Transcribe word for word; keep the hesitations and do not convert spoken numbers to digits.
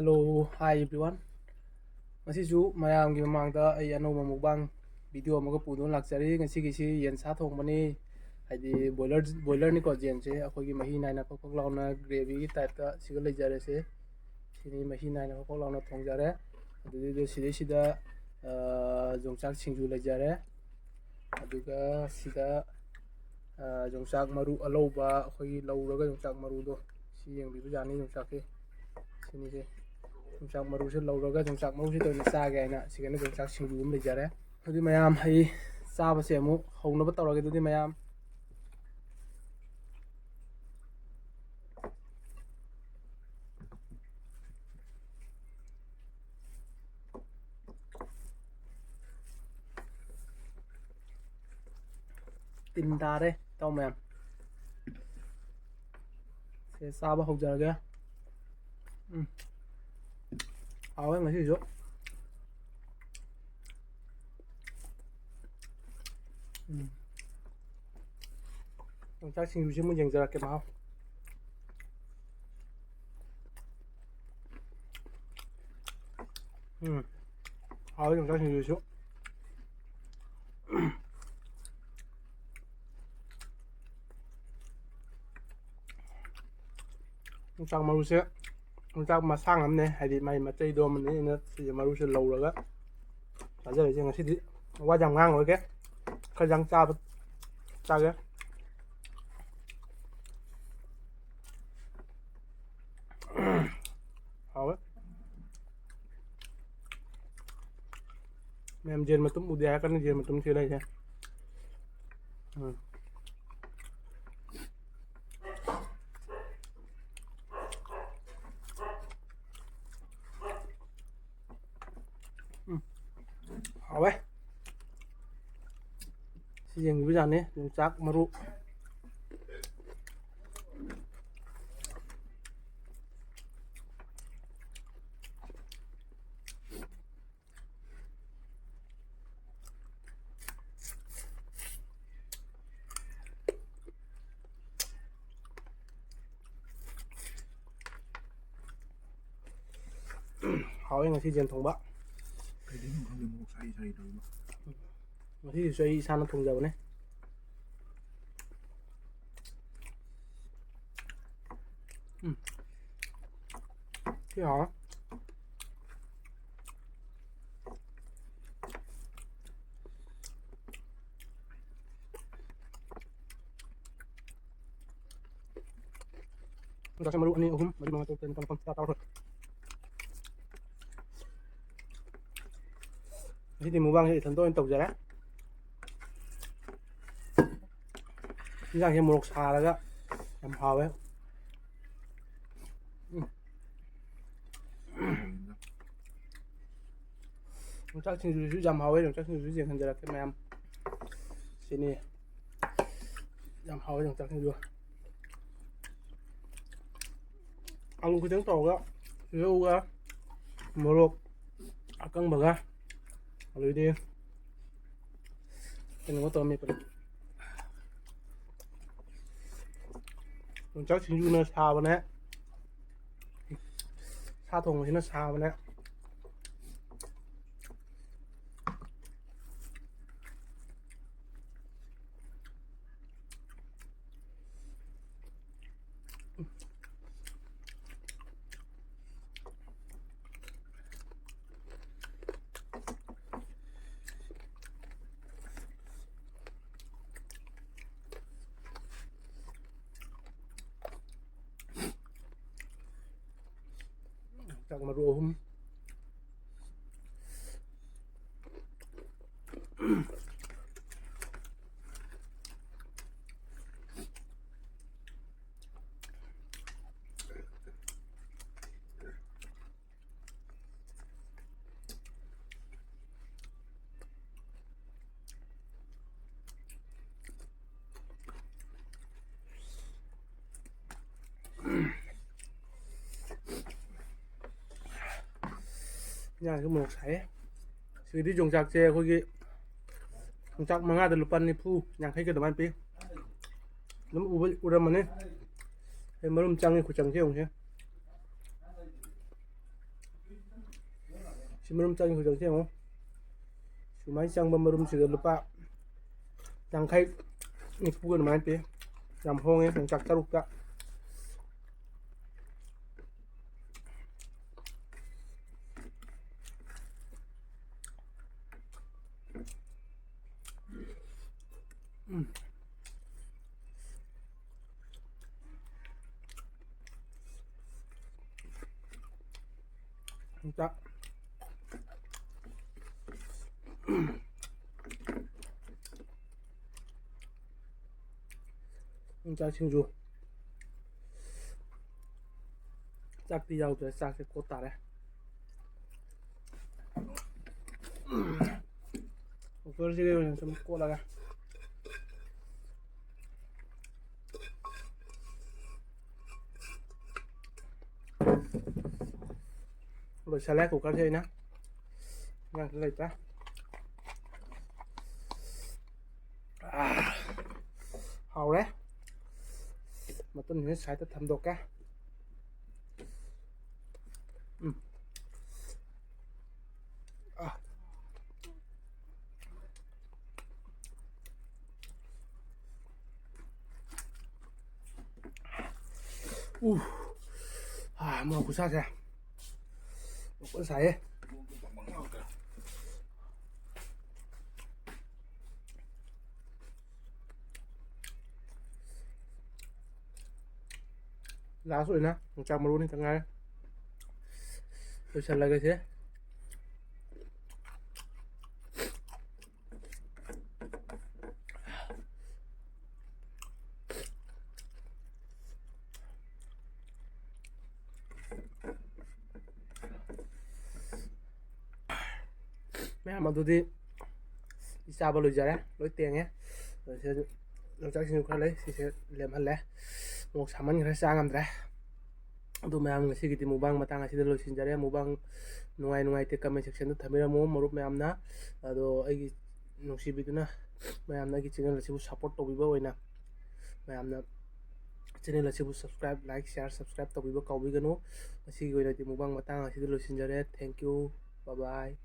Hello, hi everyone. ꯉꯁꯤꯁꯨ ꯃꯌꯥꯝꯒꯤ ꯃꯃꯥꯡꯗ ꯑꯩ ꯑꯅꯧꯕ mukbang video ꯑꯃꯒ ꯄꯨꯗꯨꯅ ꯂꯥꯛꯆꯔꯤ꯫ ꯉꯁꯤꯒꯤꯁꯤ ꯌꯦꯟꯁꯥ ꯊꯣꯡꯕꯅꯤ, ꯍꯥꯏꯗꯤ ꯕꯣꯏꯂꯔ, ꯕꯣꯏꯂꯔꯅꯤꯀꯣ꯫ ꯌꯦꯟꯁꯦ ꯑꯩꯈꯣꯏꯒꯤ ꯃꯍꯤ ꯅꯥꯏꯅ ꯐꯛ ꯐꯛ ꯂꯥꯎꯅ gravyꯒꯤ typeꯇ ꯁꯤꯒ ꯂꯩꯖꯔꯦꯁꯦ꯫ ꯁꯤꯅꯤ ꯃꯍꯤ ꯅꯥꯏꯅ ꯐꯛ ꯐꯛ ꯂꯥꯎꯅ ꯊꯣꯡꯖꯔꯦ꯫ ꯑꯗꯨꯗꯨꯒ ꯁꯤꯗꯩꯁꯤꯗ, ꯑ, ꯌꯣꯡꯆꯥꯛ ꯁꯤꯡꯖꯨ ꯂꯩꯖꯔꯦ꯫ ꯑꯗꯨꯒ ꯁꯤꯗ, ꯑ, ꯌꯣꯡꯆꯥꯛ ꯃꯔꯨ ꯑꯂꯧꯕ, ꯑꯩꯈꯣꯏꯒꯤ ꯂꯧꯔꯒ ꯌꯣꯡꯆꯥꯛ ꯃꯔꯨꯗꯣ, ꯁꯤ ꯌꯦꯡꯕꯤꯕ ꯌꯥꯅꯤ꯫ ꯌꯣꯡꯆꯥꯛꯀꯤ ꯁꯤꯅꯤꯁꯦ, ꯌꯣꯡꯆꯥꯛ ꯃꯔꯨꯁꯦ ꯂꯧꯔꯒ ꯌꯣꯡꯆꯥꯛ ꯃꯔꯨꯁꯤꯗ ꯑꯣꯏꯅ ꯆꯥꯒꯦ ꯍꯥꯏꯅ ꯁꯤꯒꯅ ꯌꯣꯡꯆꯥꯛ ꯁꯤꯡꯖꯨ ꯑꯃ ꯂꯩꯖꯔꯦ꯫ ꯑꯗꯨꯗꯤ ꯃꯌꯥꯝ, ꯑꯩ ꯆꯥꯕꯁꯦ ꯑꯃꯨꯛ ꯍꯧꯅꯕ ꯇꯧꯔꯒꯦ꯫ ꯑꯗꯨꯗꯤ ꯃꯌꯥꯝ, ꯇꯤꯟ ꯇꯥꯔꯦ, ꯏꯇꯥꯎ ꯃꯌꯥꯝ꯫ ꯁꯦ, ꯆꯥꯕ ꯍꯧꯖꯔꯒꯦ꯫ ꯎꯝ꯫ ꯍꯥꯎꯋꯦ ꯉꯁꯤꯁꯨ꯫ ꯎꯝ꯫ ꯌꯣꯡꯆꯥꯛ ꯁꯤꯡꯖꯨꯁꯤ ꯑꯃꯨꯛ ꯌꯦꯡꯖꯔꯛꯀꯦ, ꯃꯍꯥꯎ꯫ ꯎꯝ꯫ ꯍꯥꯎꯋꯦ ꯌꯣꯡꯆꯥꯛ ꯁꯤꯡꯖꯨꯁꯨ꯫ ꯌꯣꯡꯆꯥꯛ ꯃꯔꯨꯁꯦ ꯌꯣꯡꯆꯥꯛ ꯃꯁꯥꯡ ꯑꯃꯅꯦ, ꯍꯥꯏꯗꯤ ꯃꯥꯏ ꯃꯆꯩꯗꯣ ꯑꯃꯅꯤ꯫ ꯑꯩꯅ ꯁꯤꯁꯦ ꯃꯔꯨꯁꯦ ꯂꯧꯔꯒ ꯆꯥꯖꯔꯤꯁꯦ ꯉꯁꯤꯗꯤ꯫ ꯋꯥ ꯌꯥꯝ ꯉꯥꯡꯉꯣꯏꯒꯦ, ꯈꯔ ꯌꯥꯝ ꯆꯥꯕ ꯆꯥꯒꯦ꯫ ꯍꯥꯎꯋꯦ꯫ ꯃꯌꯥꯝ ꯌꯦꯟ ꯃꯇꯨꯝ ꯎꯗꯦ ꯍꯥꯏꯔꯛꯀꯅꯤ, ꯌꯦꯟ ꯃꯇꯨꯝ ꯁꯤ ꯂꯩꯁꯦ꯫ ꯎꯝ꯫ ꯎꯝ꯫ ꯍꯥꯎꯋꯦ꯫ ꯁꯤ ꯌꯦꯡꯕꯤꯕ ꯌꯥꯅꯤ, ꯌꯣꯡꯆꯥꯛ ꯃꯔꯨ꯫ ꯍꯥꯎꯋꯦ ꯉꯁꯤ ꯌꯦꯟ ꯊꯣꯡꯕ꯫ ꯀꯩꯗꯩꯅꯣ ꯈꯪꯗꯦ, ꯃꯣꯔꯣꯛ ꯁꯥꯔꯤ ꯁꯥꯔꯤ ꯇꯧꯔꯤꯕ꯫ ꯉꯁꯤꯁꯨ ꯑꯩ ꯏꯁꯥꯅ ꯊꯣꯡꯖꯕꯅꯦ꯫ ꯎꯝ꯫ ꯊꯤ ꯍꯥꯎꯋꯦ꯫ ꯌꯣꯡꯆꯥꯛꯁꯦ ꯃꯔꯨ ꯑꯅꯤ, ꯑꯍꯨꯝ, ꯃꯔꯤ, ꯃꯉꯥ, ꯇꯔꯨꯛ, ꯇꯔꯦꯠ, ꯅꯤꯄꯥꯜ, ꯃꯥꯄꯜ, ꯇꯔꯥ, ꯇꯔꯥꯃꯥꯊꯣꯏ꯫ ꯉꯁꯤꯗꯤ ꯃꯨꯛꯕꯥꯡꯁꯦ ꯏꯊꯟꯇ ꯑꯣꯏꯅ ꯇꯧꯖꯔꯦ꯫ ꯏꯟꯖꯥꯡꯁꯦ ꯃꯣꯔꯣꯛ ꯁꯥꯔꯒ ꯌꯥꯝ ꯍꯥꯎꯋꯦ꯫ ꯎꯝ꯫ ꯌꯣꯡꯆꯥꯛ ꯁꯤꯡꯖꯨꯁꯨ ꯌꯥꯝ ꯍꯥꯎꯋꯦ꯫ ꯌꯣꯡꯆꯥꯛ ꯁꯤꯡꯖꯨꯁꯨ ꯌꯦꯡꯍꯟꯖꯔꯛꯀꯦ ꯃꯌꯥꯝ꯫ ꯁꯤꯅꯤ꯫ ꯌꯥꯝ ꯍꯥꯎꯋꯦ ꯌꯣꯡꯆꯥꯛ ꯁꯤꯡꯖꯨ꯫ ꯑꯂꯨ ꯈꯤꯇꯪ ꯇꯧꯔꯒ, ꯇꯤꯜꯍꯧꯒ, ꯃꯣꯔꯣꯛ ꯑꯀꯪꯕꯒ, ꯑꯗꯩꯗꯤ ꯀꯩꯅꯣꯒ ꯇꯧꯔ ꯃꯦꯠꯄꯅꯦ꯫ ꯌꯣꯡꯆꯥꯛ ꯁꯤꯡꯖꯨꯅ ꯁꯥꯕꯅꯦ꯫ ꯁꯥ ꯊꯣꯡꯕꯁꯤꯅ ꯁꯥꯕꯅꯦ꯫ ꯆꯥꯛ ꯃꯔꯨ ꯑꯍꯨꯝ꯫ ꯏꯟꯖꯥꯡꯁꯨ ꯃꯣꯔꯣꯛ ꯁꯥꯏꯌꯦ꯫ ꯁꯤꯗꯤ ꯌꯣꯡꯆꯥꯛꯁꯦ ꯑꯩꯈꯣꯏꯒꯤ ꯌꯣꯡꯆꯥꯛ ꯃꯉꯥꯗ ꯂꯨꯄꯥ ꯅꯤꯐꯨ, ꯌꯥꯡꯈꯩꯒ ꯑꯗꯨꯃꯥꯏꯅ ꯄꯤ꯫ ꯑꯗꯨꯝ ꯎꯕ, ꯎꯔꯝꯃꯅꯤ꯫ ꯑꯩ ꯃꯔꯨꯝ ꯆꯪꯉꯤ ꯈꯨꯆꯪꯁꯦ ꯌꯦꯡꯉꯨꯁꯦ꯫ ꯁꯤ ꯃꯔꯨꯝ ꯆꯪꯉꯤ ꯍꯧꯖꯤꯛꯁꯦ ꯌꯦꯡꯉꯣ꯫ ꯁꯨꯃꯥꯏꯅ ꯆꯪꯕ ꯃꯔꯨꯝꯁꯤꯗ ꯂꯨꯄꯥ ꯌꯥꯡꯈꯩ, ꯅꯤꯐꯨ ꯑꯗꯨꯃꯥꯏꯅ ꯄꯤ꯫ ꯌꯥꯝ ꯍꯣꯡꯉꯦ ꯌꯣꯡꯆꯥꯛ ꯇꯔꯨꯛꯇ꯫ ꯎꯝ꯫ ꯌꯣꯡꯆꯥꯛ꯫ ꯌꯣꯡꯆꯥꯛ ꯁꯤꯡꯖꯨ꯫ ꯆꯥꯛꯇꯤ ꯌꯥꯎꯗ꯭ꯔꯦ, ꯆꯥꯛꯁꯦ ꯀꯣꯠ ꯇꯥꯔꯦ꯫ ꯀꯨꯀꯔꯁꯤꯒꯤ ꯑꯣꯏꯅ ꯁꯨꯝ ꯀꯣꯠꯂꯒ꯫ ꯂꯣꯏꯁꯜꯂꯦ ꯀꯨꯀꯔꯁꯦ ꯑꯩꯅ꯫ ꯑꯉꯥꯡꯁꯨ ꯂꯩꯇ꯭ꯔꯦ꯫ ꯑꯥ, ꯍꯥꯎꯔꯦ꯫ ꯃꯇꯨꯝꯁꯤꯅ ꯁꯥꯏꯗꯇ ꯊꯝꯗꯣꯛꯀꯦ꯫ ꯎꯝ꯫ ꯑꯥ꯫ ꯎ꯫ ꯑꯥ, ꯃꯣꯔꯣꯛ ꯈꯨꯁꯥꯁꯦ꯫ ꯃꯣꯔꯣꯛ ꯐꯖꯅ ꯁꯥꯏꯍꯦ꯫ ꯂꯥꯁ ꯑꯣꯏꯅ ꯌꯣꯡꯆꯥꯛ ꯃꯔꯨ ꯑꯅꯤꯇ ꯉꯥꯏꯔꯦ꯫ ꯂꯣꯏꯁꯜꯂꯒꯦ ꯁꯦ꯫ ꯃꯌꯥꯝ ꯑꯗꯨꯗꯤ ꯆꯥꯕ ꯂꯣꯏꯖꯔꯦ, ꯂꯣꯏ ꯇꯦꯡꯉꯦ꯫ ꯁꯤꯗ ꯌꯣꯡꯆꯥꯛ ꯁꯤꯡꯖꯨ ꯈꯔ ꯂꯩ, ꯁꯤꯁꯦ ꯂꯦꯝꯍꯜꯂꯦ꯫ ꯃꯣꯔꯣꯛ ꯁꯥꯃꯟꯈ꯭ꯔꯦ, ꯆꯥ ꯉꯝꯗ꯭ꯔꯦ꯫ ꯑꯗꯨ ꯃꯌꯥꯝ, ꯉꯁꯤꯒꯤꯗꯤ ꯃꯨꯛꯕꯥꯡ ꯃꯇꯥꯡ ꯑꯁꯤꯗ ꯂꯣꯏꯁꯤꯟꯖꯔꯦ꯫ ꯃꯨꯛꯕꯥꯡ ꯅꯨꯡꯉꯥꯏ ꯅꯨꯡꯉꯥꯏꯇꯦ comment section ꯗ ꯊꯝꯕꯤꯔꯝꯃꯨ ꯃꯔꯨꯞ ꯃꯌꯥꯝꯅ꯫ ꯑꯗꯣ ꯑꯩꯒꯤ ꯅꯨꯡꯁꯤꯕꯤꯗꯨꯅ ꯃꯌꯥꯝꯅ ꯑꯩꯒꯤ channel ꯑꯁꯤꯕꯨ support ꯇꯧꯕꯤꯕ ꯑꯣꯏꯅ ꯃꯌꯥꯝꯅ channel ꯑꯁꯤꯕꯨ subscribe, like, share, subscribe ꯇꯧꯕꯤꯕ ꯀꯥꯎꯕꯤꯒꯅꯨ꯫ ꯉꯁꯤꯒꯤ ꯑꯣꯏꯅꯗꯤ ꯃꯨꯛꯕꯥꯡ ꯃꯇꯥꯡ ꯑꯁꯤꯗ ꯂꯣꯏꯁꯤꯟꯖꯔꯦ꯫ Thank you꯫ Bye bye.